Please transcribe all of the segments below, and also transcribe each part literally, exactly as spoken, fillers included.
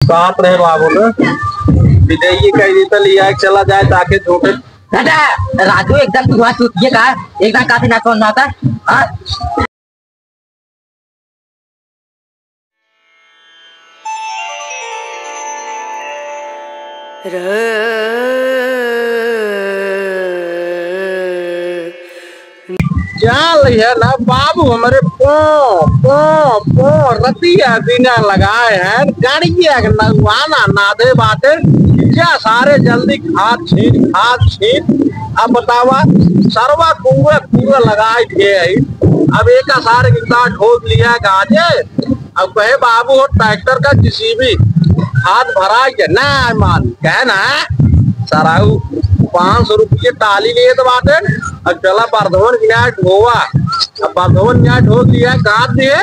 कहत रहे बाबू ने, विजयी कह दी तो लिया के चला जाए ताकि झूठे। दादा, राजू एकदम तू वहाँ चूतिए का, एकदम काफी ना कौन ना था, हाँ? जान लिहे ना बाबू, हमरे पो, पो, पो, रतिया दिना लगाए हैं, गाड़िया के नगवाना नादे बाटे, जा सारे जल्दी खाद छीट, खाद छीट। अब बतावा, सरवा कुआ, कुआ लगाए दिए है, अब एका सारे के साथ ढोल लिया गाजे, अब कहे बाबू हो ट्रैक्टर का जेसीबी हाथ भराए के ना मान, कहे ना सराऊ पाँच सौ रुपये टाली लिए तो बाटे। अब चला बर्धवन गिनाए ढोवा, अब बर्धवन गिनाए ढो दिया, गाद दिए,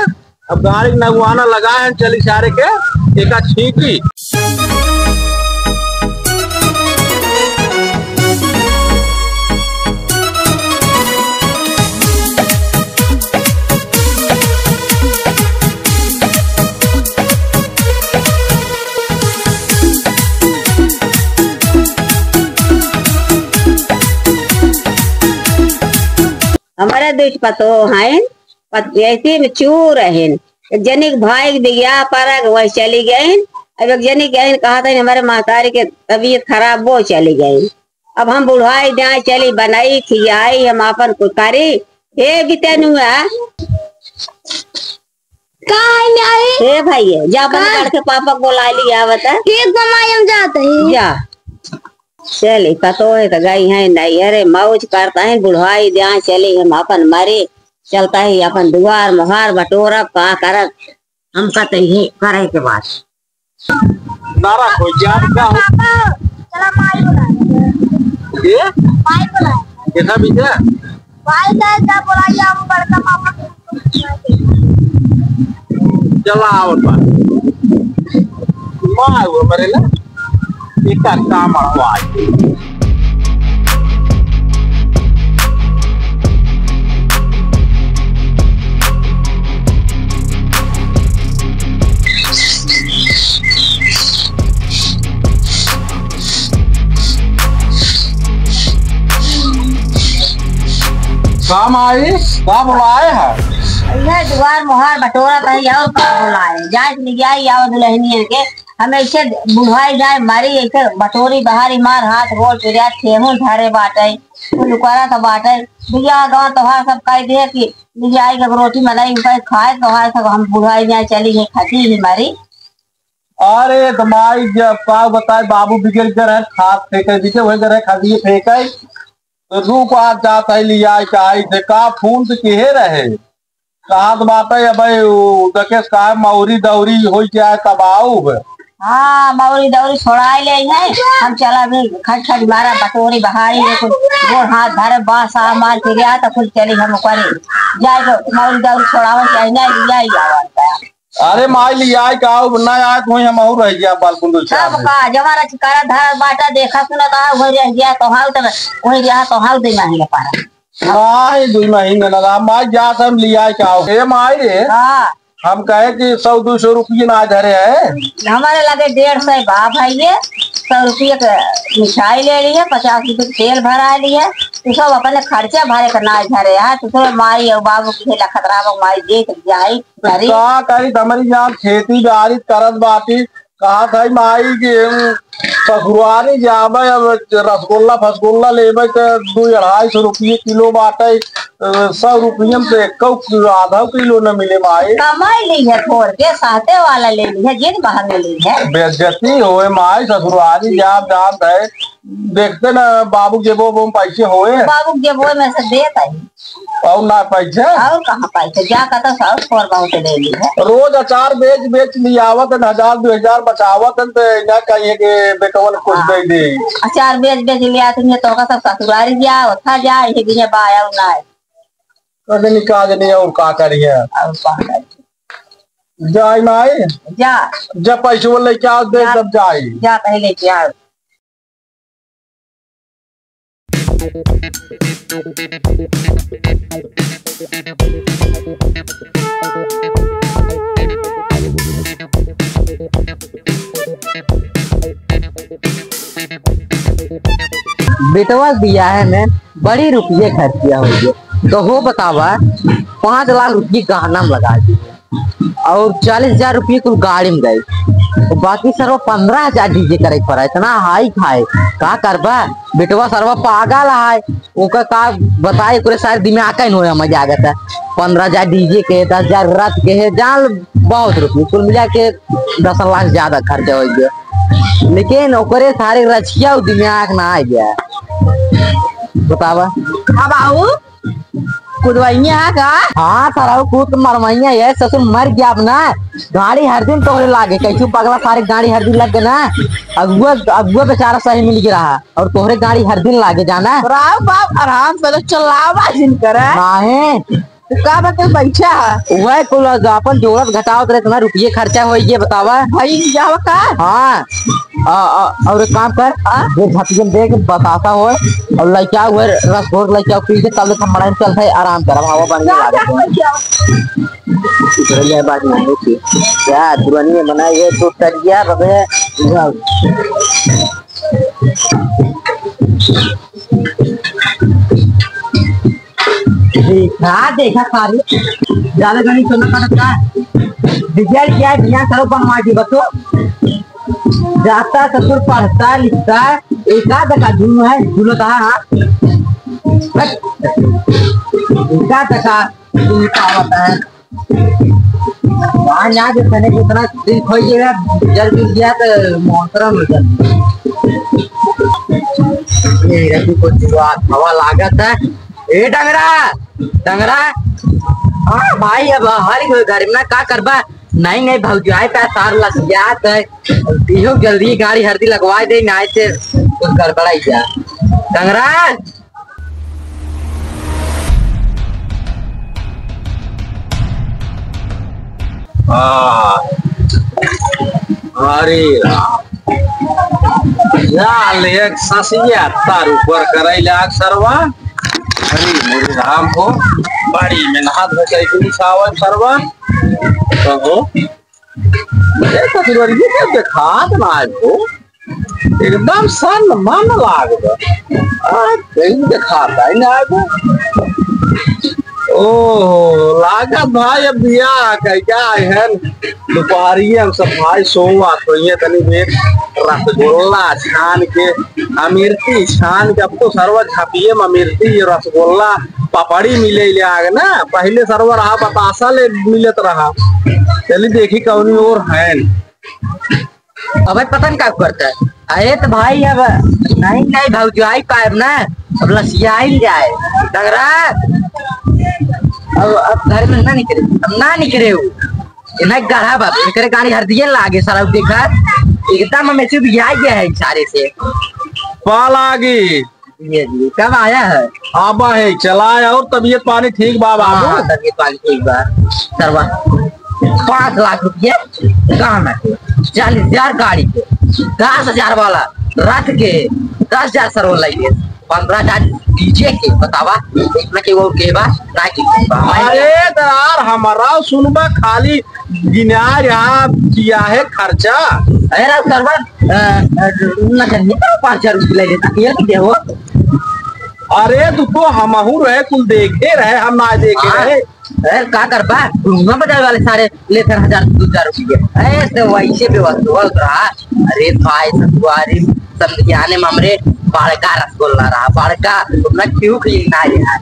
अब गाड़ी के नगवाना लगाए हैं, चली सारे के एका छींटी। हमारा दुइ पतोह हैं, पत-, ऐसे में चूर रहेन। एक जनी के भाई के बियाह परक, वही चली गईन। अब एक जनी के अहिन कहत हईन, हमारे महतारी के तबीयत खराब, वो चली गईन। अब हम बुढ़ाई जाए, चली बनाई, खियाई, हम आपन कुछ करी। हे बितनुआ। का है माई? हे भैया, जा अपने का? बड़के पापा को बुला लिया, बता। ठीक बा माई, हम जात हई। जा। चली, पतोह है तो गई है नहीं, अरे मौज करता है, बुढ़ाई जाए, चली हम आपन मरे। चलता ही अपन दुआर मोहार बटोरब, का करब, हमका तो इहे करे के बात। नारा कोई जान का हो? पापा, चला माई बुलाए। ये? माई बुलाए। कैसा बीजा? भाई साहब, जा बुलाइए, हम बड़का पापा को। चला आवत बा। माई वो मरे ना। एकर काम अड़वा। का माई, का बुलाए है? इहे दुआर मोहार बटोरत ही और का बुलाए? जाए के लियाई आओ दुल्हनिया के। हम ऐसे बुढ़ाई जाए, मारी ऐसे बटोरी बहारी, मार हाथ गोड़ पिरिया ठेहुन धरे बाटे, कुल करत बाटे। बियाह गवा तोहार सब कह दिए कि लियाई के रोटी बनाई, उनका खाए तोहार सब, हम बुढ़ाई जाए चली है, खटी ही मारी। अरे तो माई, जब का बताए, बाबू बिगड़ के रहे, खाद फेंके, बिचे हुए रहे, खदिए फेंके, तो रूप आ जात है, लियाई के आई थे, का फोन से केहे रहे? कहत बाटे, अबे उ दकेस का मौरी दौरी होई जाए तब आउब। हाँ, मौरी दौरी छोड़ाए ले है। हम चला भी खट खट मारा बटोरी बहारी, एक गोड़ हाथ धरे, बांस आ मार के गया तो कुल चली हम करे। जाए तो मौरी दौरी छोड़ावे के ना लिया ही आवत है। अरे माई लियाई का आउब, ना आए तो वहीं हम और रह गया बालकुंदुल तब चाह में। का, जमाना चिकारा धर बाटा देखा सुना तो वहीं रह गया तो हाउ तब वहीं रहा तो हाउ दे माही पारा। नाही, दुई महीने लगा, माई जा सब लियाई के आओ। ए माई रे, हाँ। हम कहे कि सौ दो सौ रुपये ना धरे है। हमारे लगे डेढ़ सौ बाप है ये, सौ रुपये के मिठाई ले लिए, पचास रुपये के तेल भरा लिए, तू सब अपने खर्चा भरे के ना धरे है, तू सब माई और बाबू की लखत रहा, माई देख जाई। तो करी। का करी, हमारी जान खेती बाड़ी करत बाटी, कहत है माई कि हम ससुरारी जाबे, अब रसगुल्ला फसगुल्ला लेबे त दू अढ़ाई सौ रुपये किलो बाटे, अ, सौ रुपये में तो एक आधा किलो न मिले माई। कमाई ली है थोड़ के, सहते वाला ले ली है, जिन बहाने ली है। बेइज्जती होए माई, ससुरारी जाब जात है, देखते न बाबू जेबो में पैसे होए। बाबू जेबो में से देत है। और ना पैसे? और कहाँ पैसे? जा कता से और थोड़ बहुत ले ली है। रोज अचार बेच बेच लियावत है, हजार दो हजार बचावत है, तो ना कहिए कि बेटवन कुछ हाँ। दे दे। अचार बेच बेच लिया तुमने तो का सब ससुरारी जा, उठा जा, ये भी है बाया और ना है। कदे निकाल नहीं और का करिए? और का करिए? जाई माई? जा। जब पैसे लेके आओ, दे जा, तब जाई। जा पहले लेके आओ। बेटवा बियाहे में बड़ी रुपये खर्चिया होइ गए। तो हो बतावा, पाँच लाख रुपये गहना में लगा दिए और चालीस हजार रुपये कुल गाड़ी में गए। तो बाकी सरवा पन्द्रह हजार DJ करे के पड़ा, इतना हाई फाई का करबा? बेटवा सरवा पागल है, ओकर का बताई, ओकरे सारे दिमाग का ही नोया मजा आ जाता। पन्द्रह हजार DJ के, दस हजार रथ के है, जान लो, बहुत रुपये, कुल मिला के दस लाख ज्यादा खर्चा होइ गया। लेकिन ओकरे सारे रचिया उ दिमाग ना आ गया। बतावा। हाँ बाबू, कुदवैया है का? हाँ सरऊ, कूद के मरवैया है, ससुर मर गया अब ना। गाड़ी हर दिन तोहरे लागे, कैसे पगला सारे गाड़ी हर दिन लग गए ना। अगुआ, अगुआ बेचारा सही मिल गया रहा। और तोहरे गाड़ी हर दिन लागे जाना। राव बाप आराम से तो चलावा जिन करे। नाहीं। तू का बके बैठा है? वह कुल जो अपन जोड़त घटावत रहे, इतना रुपये खर्चा होइ गए, बतावा। भाई, जावा का? हाँ। आ, आ, और एक काम कर, हाँ? दे झटियन दे के बतासा होए, और लइका हुए रसगोर लइका पी के तब ले हम मड़ाई में चलते हैं, आराम कर, अब हवा बन के जा, लागत जा, है। जा। इधर ले बात नहीं होती। क्या दुरानी में बनाई है तो तरिया बबे। देखा, देखा सारे, ज्यादा गणित तो ना करता। बिगड़ गया, बिना करो बनवा दी बच्चों। जाता ससुर पढ़ता लिखता, एक आध का धुन है, झूलता है, हाँ। बस। एक आध का धुन का होता है। वहाँ जाके तने को इतना दिन खोई गया, जल गिर गया तो मोहतरम हो जाता। ये रखी को जुआ हवा लागत है। ए डंगरा, डंगरा। हाँ भाई, अब हर कोई घर में ना का करबा? नहीं, नहीं, भौजाई का सार लसियात है। इहो जल्दी गाड़ी हरदी लगवा दे, नहीं से कुछ गड़बड़ाई जा। डंगरा। हाँ। अरे राम। जाल एक ससिया तार ऊपर करे लाग सरवा। अरे मोरे राम हो, बड़ी मेहनत है, कैसे सावन सरवा। कहो, ए ससुरवा, ये क्या देखात ना है हो? एकदम सन्न मन लाग बा। आ, कहीं देखात है ना आगे। ओहो, लागत भाई अब बियाह कइके आए हैं। दुपहरिया में सब भाई सोवा तो ये तनी देर रसगुल्ला छान के, अमिर्ती छान के, अब तो सरवा झपिये में अमिर्ती, ये रसगुल्ला, पपड़ी मिले ले आगे ना। पहिले सरवा रहा बतासा ले मिलत रहा। चली देखी कौनी ओर है। अबे पता नहीं का करता है। अरे तो भाई अब नहीं, नहीं भौजाई पाएब ना, अब लसियाइल जाए। डंगरा, अब, अब घर में ना निकरे, अब ना निकरे हो। ये नहीं गढ़ा बाप, एकरे गाड़ी हरदिये लागे सारा, देखा, एकदम हमें चुप गया है सारे से। पाल आगी। ये जी, कब आया है? आबा है, चलाए और तबीयत पानी ठीक बा बाबू? हाँ, तबीयत पानी ठीक बा। सरवा, पाँच लाख रुपये गहना के, चालीस हजार गाड़ी के, दस हजार वाला रथ के, दस हजार सरवा लइके, पन्द्रह हजार DJ के, बतावा, इतना के वो के बा, ना के बा। अरे तो यार, हमारा सुनबा खाली गिनार यहाँ बियाहे खर्चा। अरे राउर सरवा, अ, अ, नचनिया का पाँच हजार रुपये ले लेता, ये तो क्या हो? अरे तू तो हमहू रहे, कुल देखे रहे, हम ना देखे हाँ। रहे। अरे का करबा, घुमा बजावे वाले सारे लेते हैं हजार, दो हजार रुपये। अरे तो वैसे व्यवस्था होत रहा। अरे भाई ससुआरी समधियाने में हमरे बड़का रसगुल्ला रहा, बड़का, उतना क्यों खरीदना है यार?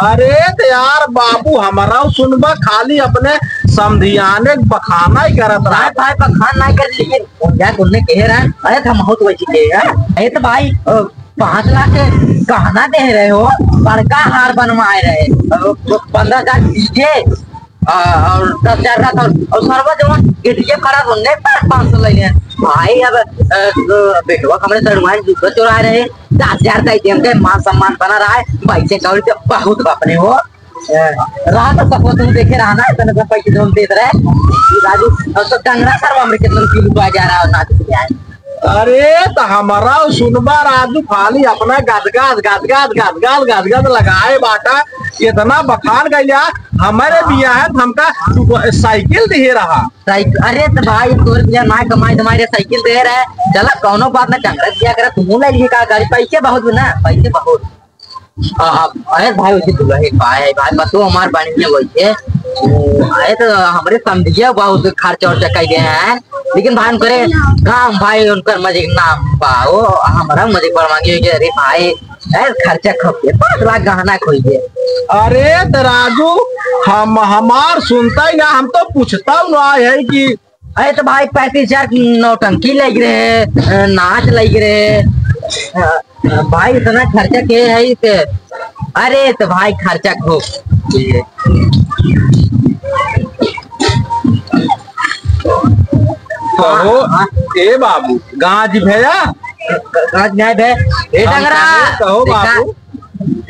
अरे तो यार बाबू, हमारा सुनबा, खाली अपने समधियाने के बखाना ही करत रहा। भाई, भाई, बखान ना कर, लेकिन उनका तुमने कहे रहा, अरे तो हम बहुत वैसे कहे हैं। अरे तो भाई, अ, पाँच लाख के गहना दे रहे हो, बड़का हार बनवाए रहे, अ, पन्द्रह हजार DJ, आ, और दस हजार रहा था, और सरवा जवन गेटिया खड़ा रहने पर पाँच सौ ले लिया। भाई अब, अ, तो बेटवा हमरे सड़ुआइन दूध चोरा रहे, दस हजार दे दिए, हमके मान सम्मान बना रहा है, पैसे कौड़ी तो बहुत बाप रे हो। अ, रहा तो सब तुम देखे रहा ना, इतने सब पैसे जवन देत रहे। राजू, अब तो डंगरा सरवा हमरे कितने रुपये लुटा जा रहा है, ना देखे आए। अरे, त हमरा सुनबा राजू, खाली अपना गदगद, गदगद, गदगद, गदगद लगाए बाटा। इतना बखान गइला, हमरे बियाह है, हमका साइकिल दिहे रहा। साइकिल? अरे, त भाई, तोर बियाह ना कमाई, तुम्हारे साइकिल दे रहे। चला, कौनो बात ना, डंगरा बियाह करा, तुमहू ले लिए का गाड़ी, पैसे बहुत ना, पैसे बहुत। आ, आ, अरे भाई, वैसे दुल्हन का है भाई, बस वो हमार बढ़िया वही है। वो, अरे तो हमरे समझिए बहुत खर्चा उर्चा कर गए हैं, लेकिन भाई उनकरे काम भाई उनकर मजे के नाम बा, वो हमरा मजे पर मांगे कि अरे भाई, ए, खर्चा खप के पाँच लाख गहना खोई गए। अरे तो राजू, हम, हमार सुनता ही ना, हम तो पूछता हूँ ना है कि अरे तो भाई, पैंतीस हजार की नौटंकी लग रहे, अ, नाच लग रहे, अ, अ, भाई, इतना खर्चा के है इसे? अरे तो भाई, खर्चा खूब। कहो, हाँ। ए बाबू, गाज भैया। गाज नहीं भे-, ए हम डंगरा, कहे, कहो देखा, बाबू।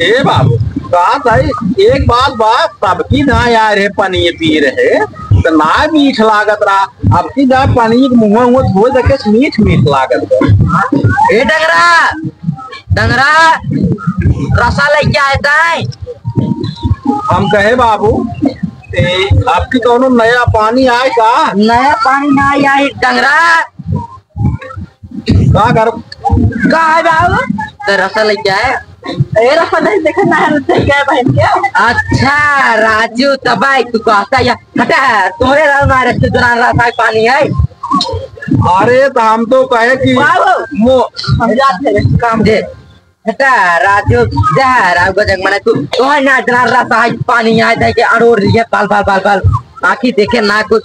ए बाबू, बात है, एक बात बा, सबकी दाई आए रहे, पनिये पी रहे, त ना मीठ लागत रहा। अब की दाई पनिये के मुँह, मुँह धोए देखे से मीठ, मीठ लागत बा। ए डंगरा, डंगरा, रसा लेके आए ताई। हम कहे बाबू, ए, आपकी कौनो नया पानी आए का? नया पानी ना आए, डंगरा। का कर? का है बाबू? तो रसा लेके आए। ए, रसा नहीं देखे ना है, रसा क्या है बहन के? अच्छा, राजू, तबाई, तू कहता या, हटा, तोरे राव मारे, तू दुरान रसा पानी है। अरे, तो हम तो कहे कि बाबू, मो- हम जाते हैं, काम दे। हटा, राजू, जा, राव को जग मना, तू, तोहे ना दुरान रसा पानी है, दे के अड़ोर लिए, बाल, बाल, बाल, बाल, आँखी देखे ना कुछ।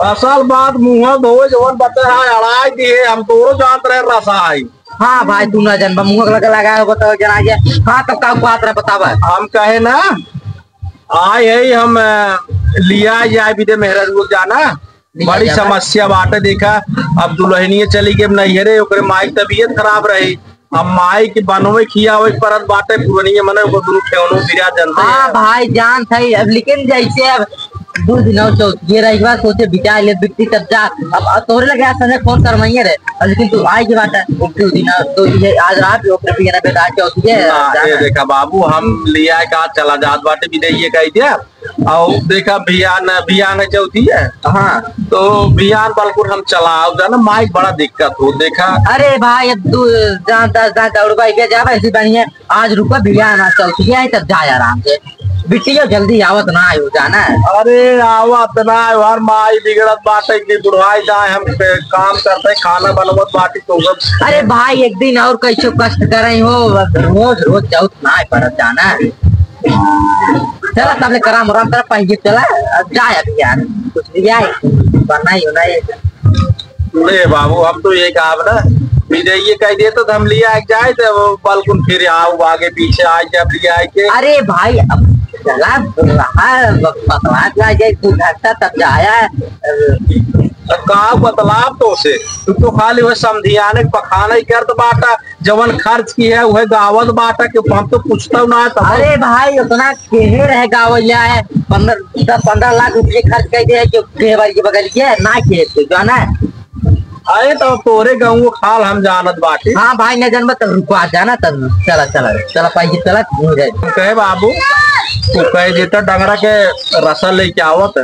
असल बात मुँह धोए जवन बचे है, अड़ाई दिए, हम तोरो जानत रहे रसा आई। हाँ भाई, तू ना जानबा, मुँह लगा, लगा हो बताओ जना के। हाँ, तब का बात रहे बतावा। हम कहे ना, आए है हम, अ, लिया जाए बिदे मेहरा रुक जाना। लिया बड़ी जाए। समस्या बाटे, देखा, अब दुल्हनिया चली गई, अब नैहरे, ओकरे माई के तबीयत खराब रही, अब माई के बनवे खियावे के परत बाटे, पुरनिया मने ओकर दुनू ठेवनो बिरा जानते हाँ हैं। भाई, जानत है। अब लेकिन जैसे अब दो दिन और चौथ, ये रही बात, सोचे बिचार ले बिट्टी तब जा। अब, अब तोरे लगे आज संजय फोन करवाइए रे, अब लेकिन तू आई के बात है, दो दिन और, दो दिन, आज रात ओकरे पिए ना बेटा, चौथ ये ना, जाना ये है। देखा बाबू, हम लिया के आज चला जात बाटे, बिदाई ये कही दिया। और देखा बिहान, बिहान चौथी है। हाँ। तो बिहान बलकुल हम चलाओ जाना, माइक बड़ा दिक्कत हो, देखा। अरे भाई, अब तू जान दस दान दौड़बा के जाबा, ऐसी बढ़िया। आज रुको, बिहान आज चौथी है, तब जाए आराम से। बिटिया जल्दी आवत ना आयो जाना। अरे आवत ना आयो, हर माई बिगड़त बाटे कि बुढ़ाई जाए, हम पे काम करते, खाना बनवत बाटी तो सब। अरे भाई, एक दिन और कैसे कष्ट करे हो, रोज रोज जाओ ना पड़त जाना। चला, तब ले कराम उराम कर पाएंगे, चला, अब जाए अभी यार, कुछ भी आए, बनाई उनाई। ले बाबू, हम तो ये काम ना, विजय ये कह दिए तो हम लिया के जाए, तो वो बलकुन फिर आओ, आगे पीछे आए, जब लिया के। अरे भाई, अब चला, रहा, बतला के आ जाए, तू घर से तब जाया। तो का बतलाब तो से, तू तो खाली वह समधियाने के पखाने करत बाटा। जवन खर्च की है, उहे गावत बाटा कि हम तो पूछता ना है, तब अरे भाई, उतना केहे रहे गावैया है, पन्द्रह, दस पन्द्रह लाख रुपये खर्च कर दिया है, जो केहे बारी के बगल के है, ना केहे तू, जाना है? अरे, तो तोरे गाँव खाल हम जानत बाटे। हाँ भाई, नहीं जानबा, तब रुको, आ जाना, तब चला, चला, चला, पाई जी, चला, घूम जाए। कहे बाबू, तू कह देता डंगरा के रसा लेके आवत।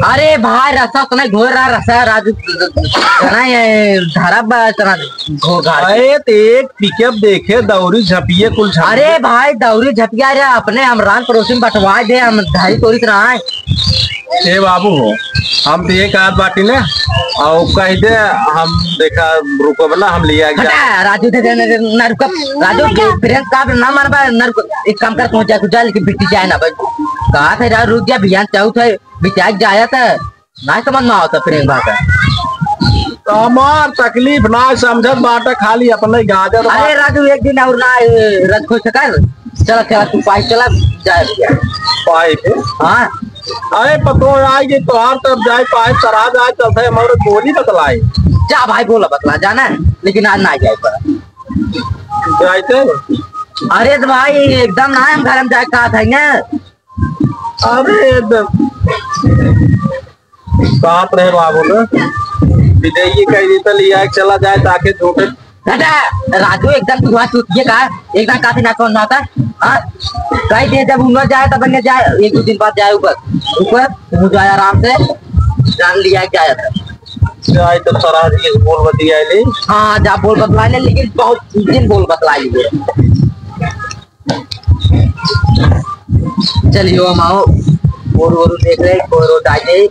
अरे भाई, रसा तो नहीं घोर रहा, रसा राजू, ना ये धरा बा, इतना घोर घार। अरे, तो एक पिकअप देखे, दौरी झपिए कुल झपिए। अरे भाई, दौरी झपिया रे, अपने हम रान पड़ोसी में बंटवा दे, हम धारी तोरी तो ना आए। ए बाबू हो, हम तो ये कहत बाटी ना, और कह दे, हम देखा रुकब ना, हम लिया के हटा, राजू दे दे, ना, ना रुकब, राजू के प्रियंका ना मानबा, ना रुकब, एक काम कर, पहुंच जा, तू जा, लेकिन बिट्टी जाए ना भाई, कहा थे राजू, रुक जा, बिहान चौथ है, बिटिया के जाया था, ना समझ में आवता प्रेम भाषा। तो हमार तकलीफ ना समझत बाटे, खाली अपने गाजर अरे बाटे। राजू, एक दिन और ना, ए, रथ खोज कर, चला, चला, तू पाई चला, जाए भैया। पाई के? हाँ। अरे पतो आए कि तोहार तब जाए, पाए चढ़ा जाए, चलते हमारे बोली बतलाई। जा भाई, बोला बतला, जाना है, लेकिन आज ना जाए पर। जाए थे? अरे तो भाई, एकदम ना हम घर में जाए कहा था ना। अरे, द-, बात रहे बाबू ने, ये कह देता लिया चला जाए ताकि झूठे। हटा, राजू एकदम तू वहाँ चूतिए का, एकदम काफी ना सुनना था। हाँ, कह दे जब उन्होंने जाए तब अन्य जाए, एक दो दिन बाद जाए ऊपर, ऊपर तू जाए आराम से, जान लिया क्या जाता। जाए तो सराह जी बोल बतिया ले। हाँ, जा बोल बतला ले, लेकिन बहुत दिन बोल बतला लिए। चलियो हम आओ, बोर वोर देख रहे, कोई रोड आ जाए।